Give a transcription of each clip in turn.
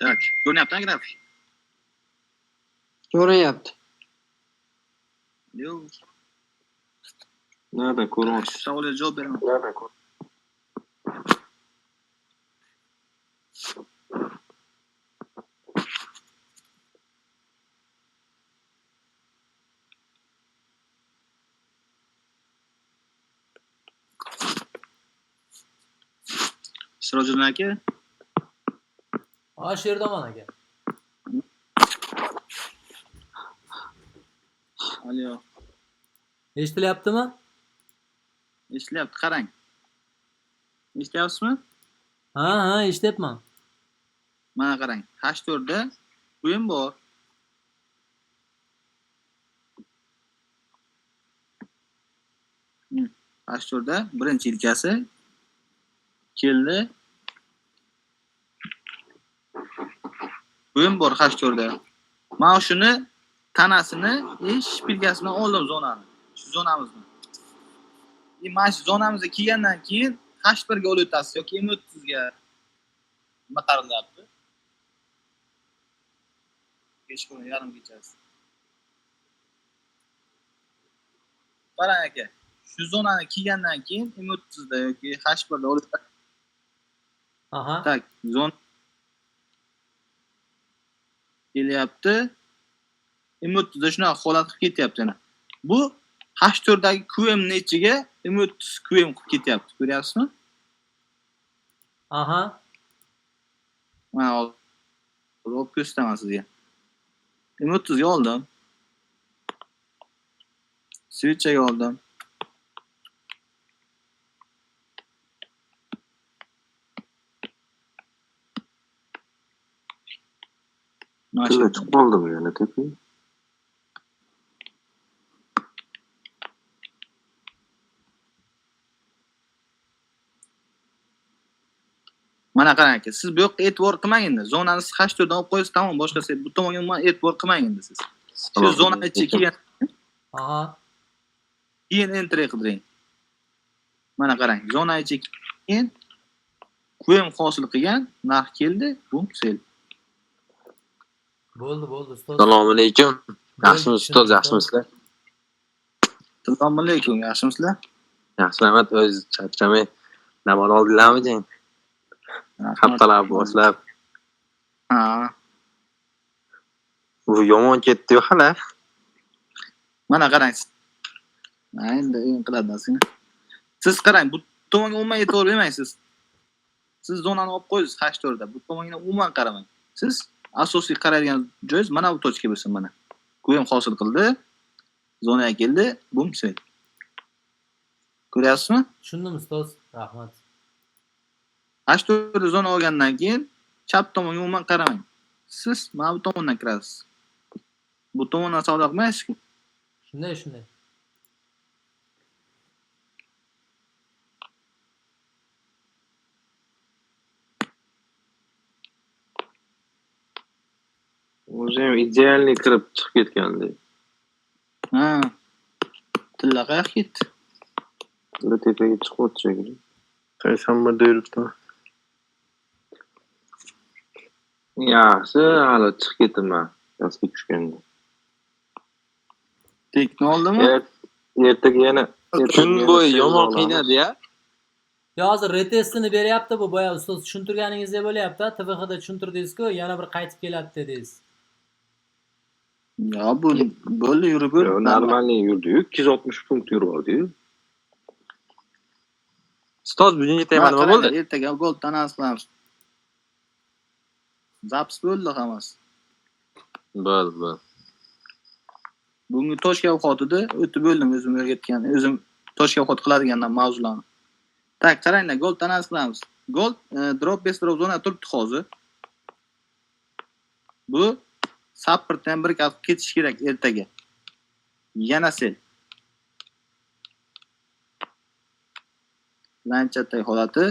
Так, ko'rinyaptimi grafik? Ko'rinyapti. Yo'q. Nerede ko'ryapsiz? Shu savolga javob beraman. Sirojiddin aka, Ha, shu yerdaman aka. Alo, Eshitilyaptimi? Eshitilyapti, qarang. Eshityapsizmi? Ha, eshityapman. Mana qarang. H4 da QM bor. H4 da birinchi yelkasi keldi. QM bor H4 da. Mana shuni tanasini shpilkasi bilan oldim zonani. Shu zonamizni. Mana shu zonamizga kelgandan keyin H1 ga olib o'tasiz yoki M30 ga. Nima tarilyapti? Kechqurun yarim kechasi. Qarang aka, shu zonani kelgandan keyin M30 da yoki H1 da olib Aha. Tak, zon kelyapti. M30 da shunaqa holat qilib ketyapti yana. Bu H4 dagi QM ni ichiga M30 QM qilib ketyapti. Ko'ryapsizmi? Aha. Mana olib ko'rsataman sizga. M30 ga oldim. Switchga oldim. Mana shu Tilla chiqib qoldimi yana tepa? Mana qarang aka, siz bu yoqqa e'tibor qilmang endi. Zonani siz H4 dan olib qo'yasiz, tamom, boshqasi bu tomonga umuman e'tibor qilmang endi siz. Shu zona ichiga kelgan, Aha. keyin entry qidiring. Mana qarang, zona ichiga keyin QM hosil qilgan, narx keldi, bum, sell. Bo'ldi, bo'ldi ustoz. Assalomu alaykum. Yaxshimisiz ustoz, Bo'ldi, yaxshimisizlar? Assalomu alaykum, yaxshimisizlar? Yaxshi, rahmat. O'zingiz charchamay dam ola oldinglarmi, jang? Haftalab boshlab. Ha, Bu yomon ketdi-yu hali. mana qarang. Ha, endi o'yin qiladi seni. Siz qarang, bu tomonga umuman e'tibor bermaysiz. Siz zonani olib qo'ysiz H4 da. Bu tomonga umuman qaramang. Siz asosiy qaraydigan joyingiz mana bu tochka bo'lsin mana. QM hosil qildi. Zonaga keldi, bum, sell. Ko'ryapsizmi? Tushundim ustoz, rahmat. H4 da zona olgandan keyin chap tomonga umuman qaramang. Siz mana bu tomondan kirasiz. Bu tomondan savdo qilmaysiz-ku. Shunday, shunday. O'zi ham idealniy kirib chiqib ketgandi. Ha. Tilla qayoqqa ketdi? Tilla tepaga chiqyapti shekilli. 81 da yuribdi. Yaxshi, hali chiqib ketdim man. Pastga tushganda. Tekni oldimi? Ertaga yana Kun bo'yi yomon qiynadi-ya. Yo, hozir retestini beryapti bu, boya ustoz tushuntirganingizdek bo'lyapti, TVXda tushuntirdingiz-ku, yana bir qaytib keladi dedingiz. Ya bu bo'ldi, yurib bo'ldi. Normalniy yurdi-yu, 260 punkt yurib. Ustoz, bugungi tema nima bo'ldi? Ertaga gold analiz qilamiz. Запись bo'ldi hammasi. Bo'ldi, bo'ldi. Bugungi точка входida o'tib bo'ldim o'zim o'rgatgan, o'zim точка вход qiladigan mavzularni. Так, qaranglar, gold analiz qilamiz. Gold drop base drop zona turibdi hozir. Bu supportdan bir qatib ketish kerak ertaga. Yana sell. Lanchatdagi holati.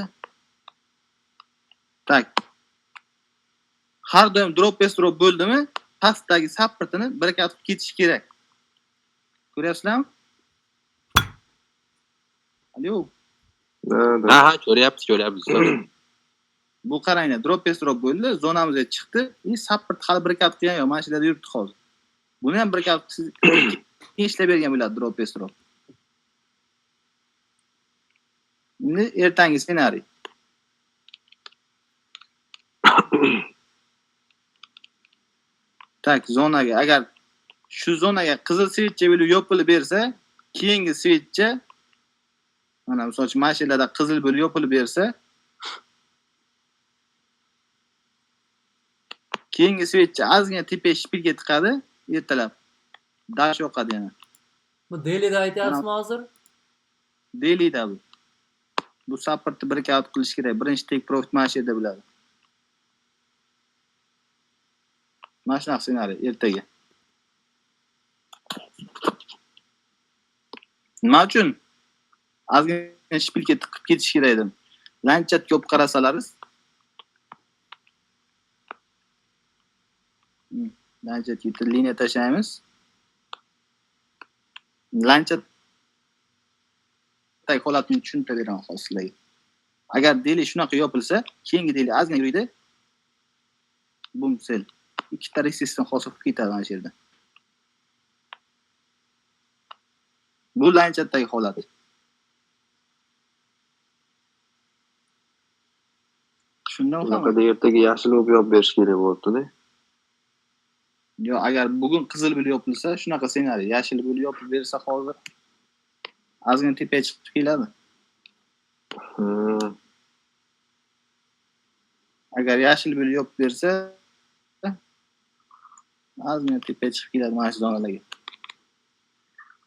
Так. Har doim drop base drop bo'ldimi, pastdagi supportini bir qatib ketish kerak. Ko'ryapsizlarmi? Alo. Da, da. Ha, ha, ko'ryapmiz, ko'ryapmiz ustoz. Bu qaranglar, drop base drop bo'ldi, zonamizga chiqdi, и support hali breakout qilgan yo'q, mana shu yerda yuribdi hozir. Buni ham breakout ishlab bergan bo'ladi drop base drop. Endi ertangi ssenariy. Так, zonaga agar shu zonaga qizil свеча bo'lib yopilib bersa, keyingi свеча mana misol uchun mana shu yerlarda qizil bo'lib yopilib bersa, keyingi свеча ozgina tepa шпильga tiqadi, ertalab. Dash yoqadi yana. Bu dailyda aytyapsizmi hozir? Dailyda bu. Bu supportni breakout qilish kerak. Birinchi take profit mana shu yerda bo'ladi. Mana shunaqa ssenariy ertaga. Nima uchun? Ozgina шпильga tiqib ketish kerak edi. Lanchatga olib qarasalaringiz, Lanchatga bitta liniya tashlaymiz. Lanchat holatini tushuntirib beraman hozir sizlarga. Agar daily shunaqa yopilsa, keyingi daily ozgina yuriydi. Boom sell. Ikkita resistance hosil qilib ketadi mana shu yerda. Bu lanchatdagi holat. Shundan ham Bunaqada ertaga yashil bo'lib yopib berish kerak bo'libdi-da. Yo, agar bugun qizil bo'lib yopilsa, shunaqa ssenariy, yashil bo'lib yopib bersa hozir ozgina tepaga chiqib keladi. Agar yashil bo'lib yopib bersa, ozgina tepaga chiqib keladi mana shu zonalarga.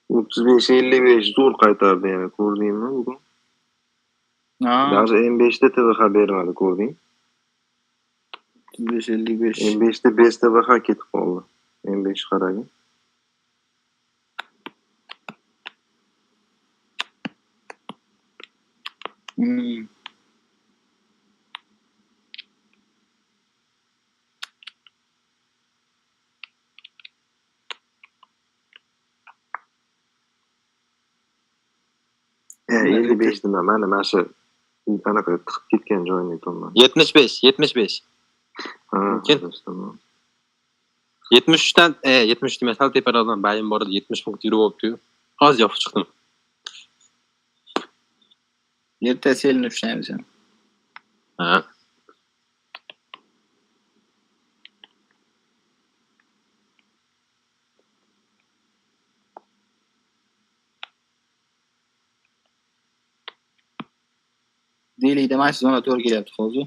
35.55 zo'r qaytardi yana, ko'rdingmi bugun? Ha. Даже M5 da TVH bermadi, ko'rding? 35.55. M5 da 5 TVH ketib qoldi. M5 qaragin. 55 nima? Mana shu anaqa tiqib ketgan joyini aytyapman. 75, 75. Ha, Mumkin. tamam. 73 dan, 73 emas, sal teparoqdan bayim bor edi, 70 punkt yurib olibdi-yu. Hozir yopib chiqdim. Erta selni ushlaymiz yana. Ha. Dailyda mana shu zona to'g'ri kelyapti hozir.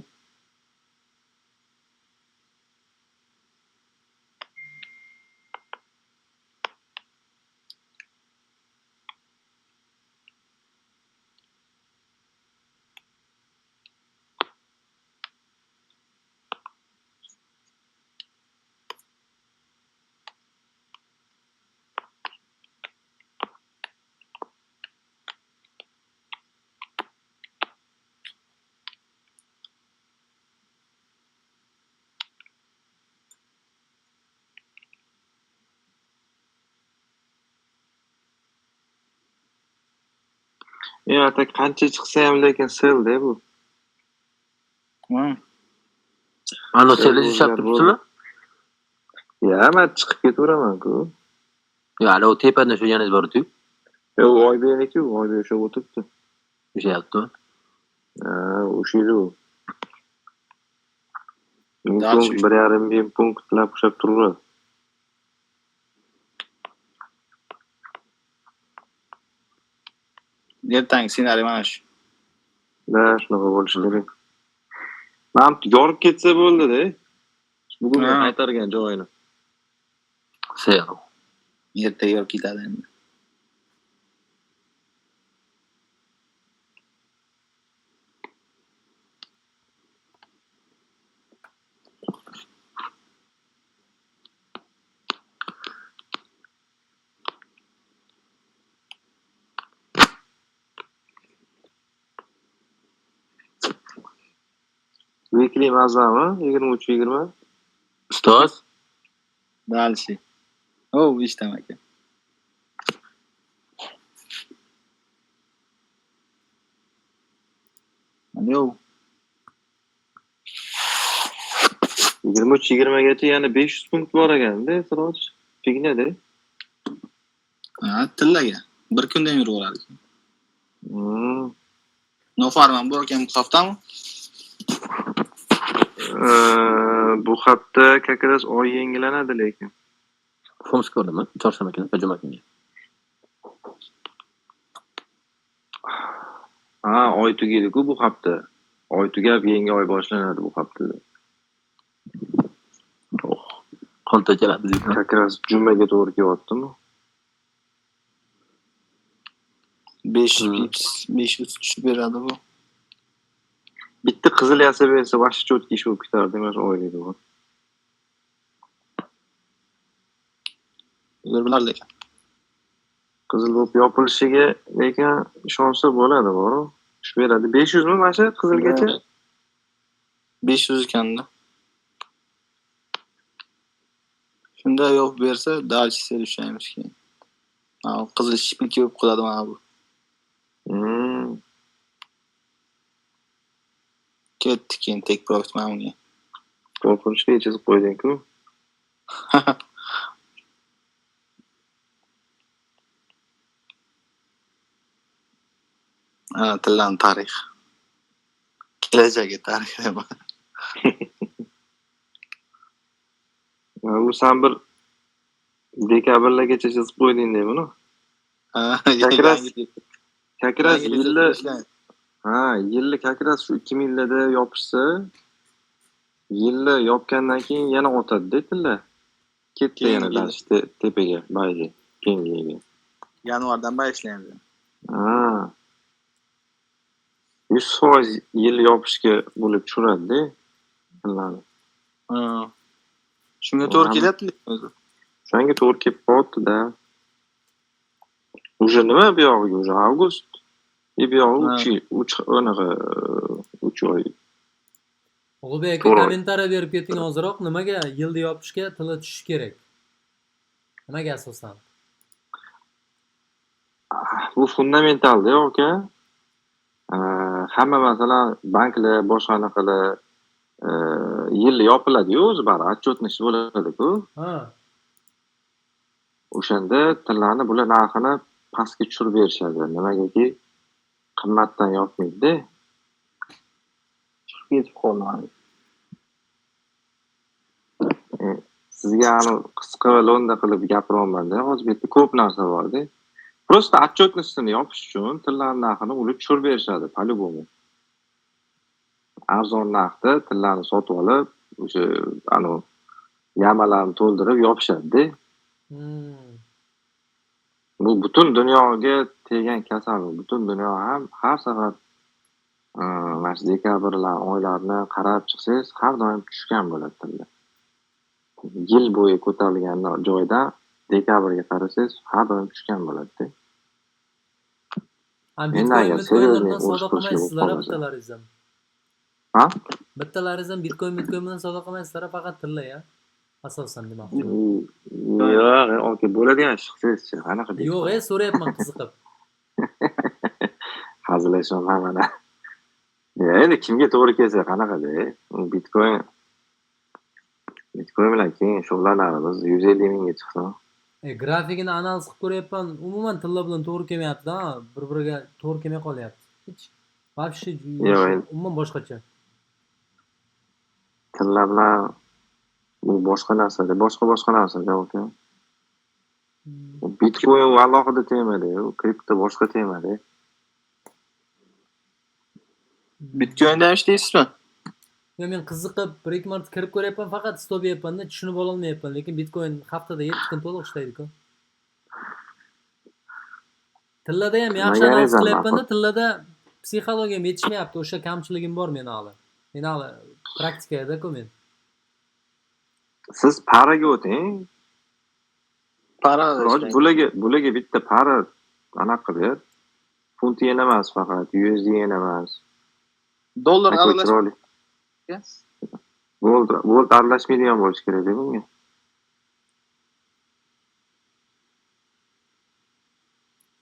Ya, tak qancha chiqsa ham lekin sell-da bu. Ha. Ana Sell sellni ushlab bo'lgan turibsizmi? Ya, men chiqib ketaveraman-ku. Yo, hali u tepadan tushganingiz bor-ku. Yo, u Oybekniki, u Oybek o'sha o'tiribdi. O'shayaptimi? Ha, o'sha edi u. Ming Dal punkt, shu- bir yarim ming punktlab ushlab turaveradi. Ertangi ssenariy mana shu. Da, shunaqa bo'lishi kerak. Mana bu yorib ketsa bo'ldi-da. Bugun Ha. qaytargan joyini. Sell. Ertaga yorib ketadi endi. Weekly mazami? 23-20. Ustoz. Дальше. O, ishtam aka. Alo. 23:20 gacha yana 500 punkt bor ekanda, Siroj. Figna-da. Ha, tillaga. Bir kunda ham yuraveradi. Nofarman bor ekan bu haftami? Bu hafta как раз oy yangilanadi lekin. FOMC ko'rdimi? Chorshanba kuni va juma kuni. Ha, oy tugaydi-ku bu hafta. Oy tugab yangi oy boshlanadi bu haftada. Oh, qon to'kiladi deydi. Как раз jumaga to'g'ri kelyaptimi? 500 pips, 500 tushib beradi bu. Bitta qizil yasab bersa, вообще чётко ish bo'lib ketardi, mana shu oylikda bu. Ular bilar lekin. Qizil bo'lib yopilishiga lekin ishonsa bo'ladi, boru. Tushib beradi. 500 mi mana shu qizilgacha? 500 ekanda. Shunda yo'q bersa, дальше sel ushlaymiz keyin. Ha, qizil shipilka bo'lib qoladi mana bu. Ketdi keyin take profit mana bunga. Qo'rqinchli chizib qo'yding-ku. Ha, tillan tarix. Kelajagi tarix nima? U san bir dekabrlargacha chizib qo'yding-da buni. Ha, Как раз yangi yilli ishlaydi. Ha, yilli как раз shu 2000larda yopishsa, yilli yopgandan keyin yana otadi-da tilla. Ketdi yana Keyingi dash tepaga, bayga, keyingiga. Yanvardan bay ishlaymiz. Ha. 100% yil yopishga bo'lib tushiradi-da tillani. Ha. Shunga to'g'ri kelyapti o'zi. Shunga to'g'ri kelib qoldi-da. Уже nima bu yog'iga? Уже avgust. E bu yog'i 3 anaqa 3 oy. Ulug'bek aka, To'g'ri. Kommentariya berib keting ozroq. Nimaga yilni yopishga tilla tushishi kerak? Nimaga asosan? Bu fundamentalda aka. Hamma masalan banklar, boshqa anaqalar yil yopiladi-yu o'zi baribir отчетность bo'ladi-ku. Ha. O'shanda tillani bular narxini pastga tushirib berishadi. Nimagaki qimmatdan yopmaydi-da. Chiqib ketib qoldi mana. Sizga ani qisqa va lo'nda qilib gapiryapman-da. Hozir bu yerda ko'p narsa bor-da. Просто отчетностini yopish uchun tillani narxini ular tushirib berishadi, по-любому. Arzon narxda tillani sotib olib, o'sha anu yamalarni to'ldirib yopishadi-da. Bu butun dunyoga tegan kasal, bu butun dunyo ham har safar mana shu dekabrlar oylarini qarab chiqsangiz, har doim tushgan bo'ladi tilla. Yil bo'yi ko'tarilgan joydan dekabrga qarasangiz, har doim tushgan bo'ladi-da. Ha, Endi Bitcoin, agar Bitcoinlardan серьезный savdo urush qilishga qilmaysizlar, bo'lib qolmasa. bittalaringiz ham. Ha? Bittalaringiz ham Bitcoin bilan savdo qilmaysizlar, faqat tilla ya. Asosan demoqchiman. Yo'q, okey, bo'ladigan ish qilsangizchi, qanaqa Bitcoin? Yo'q, so'rayapman qiziqib. Hazillashyapman mana. Endi kimga to'g'ri kelsa qanaqada? Bitcoin bilan keyin shug'ullanamiz, 150 mingga chiqsa. Grafikini analiz qilib ko'ryapman, umuman tilla bilan to'g'ri kelmayapti-da, bir-biriga to'g'ri kelmay qolyapti. Hech вообще Yo'q, endi umuman boshqacha. Tilla bilan bu boshqa narsada, boshqa narsada, okey. Bitcoin u alohida temada, u kripto boshqa temada. Bitcoinda ham ishlaysizmi? Yo, men qiziqib bir ikki marta kirib ko'ryapman, faqat stop yeyapman-da, tushunib ololmayapman, lekin Bitcoin haftada 7 kun to'liq ishlaydi-ku. Tillada ham yaxshi Nimaga analiz aytaman? qilyapman-da, tillada psixologiyam yetishmayapti, o'sha kamchiligim bor meni hali. Meni hali praktikada-ku men. Siz paraga o'ting. Para Hozir bularga bitta para anaqa qilib, funt yen emas faqat, USD yen emas. Dollar Такой aralash chiroyli. Gold aralashmaydigan bo'lishi kerak bunga.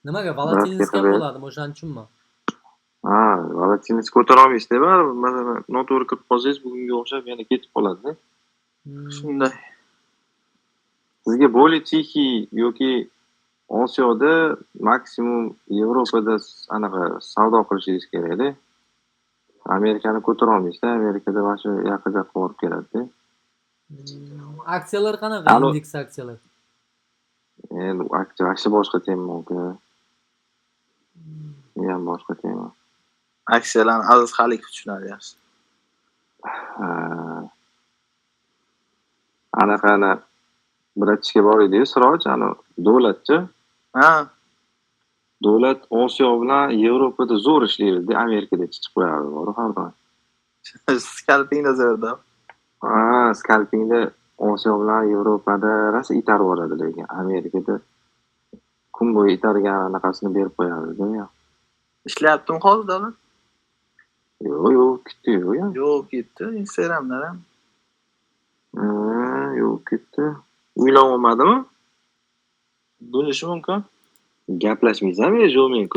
Nimaga volatilnost kam qilib. bo'ladimi, o'shani tushunma. Ha, volatilnost ko'tara olmaysizda baribir, masalan, noto'g'ri kirib qolsangiz, bugunga o'xshab yana ketib qoladi-da. Shunday. Sizga более тихий yoki Osiyoda, maksimum Yevropada anaqa savdo qilishingiz kerakda. Amerikani ko'tara olmaysizda, Amerikada mana shu yaqin yoqqa borib keladida. Aksiyalar qanaqa? Alo. Indeks aksiyalar. Endi aksiya вообще boshqa tema uka. U ham boshqa tema. Aksiyalarni Aziz Xalikov tushunadi yaxshi. Ha. Anaqani братишка bor edi-yu, Siroj, ani Davlatchi. Ha, Davlat Osiyo bilan Yevropada zo'r ishlaydi, Amerikada chichib qo'yardi boru har doim. Skalpingda zo'rda. Ha, skalpingda Osiyo bilan Yevropada rosa itarib yuboradi, lekin Amerikada kun bo'yi itargan anaqasini berib qo'yardi. Ishlayaptimi hozir Davlat? Yo'q, ketdi, yo'q. Yo'q, ketdi. Instagramdan ham. Ha, yo'q, ketdi. Uylanolmadimi? Bo'lishi mumkin. Gaplashmaysanmi, Jo'menku?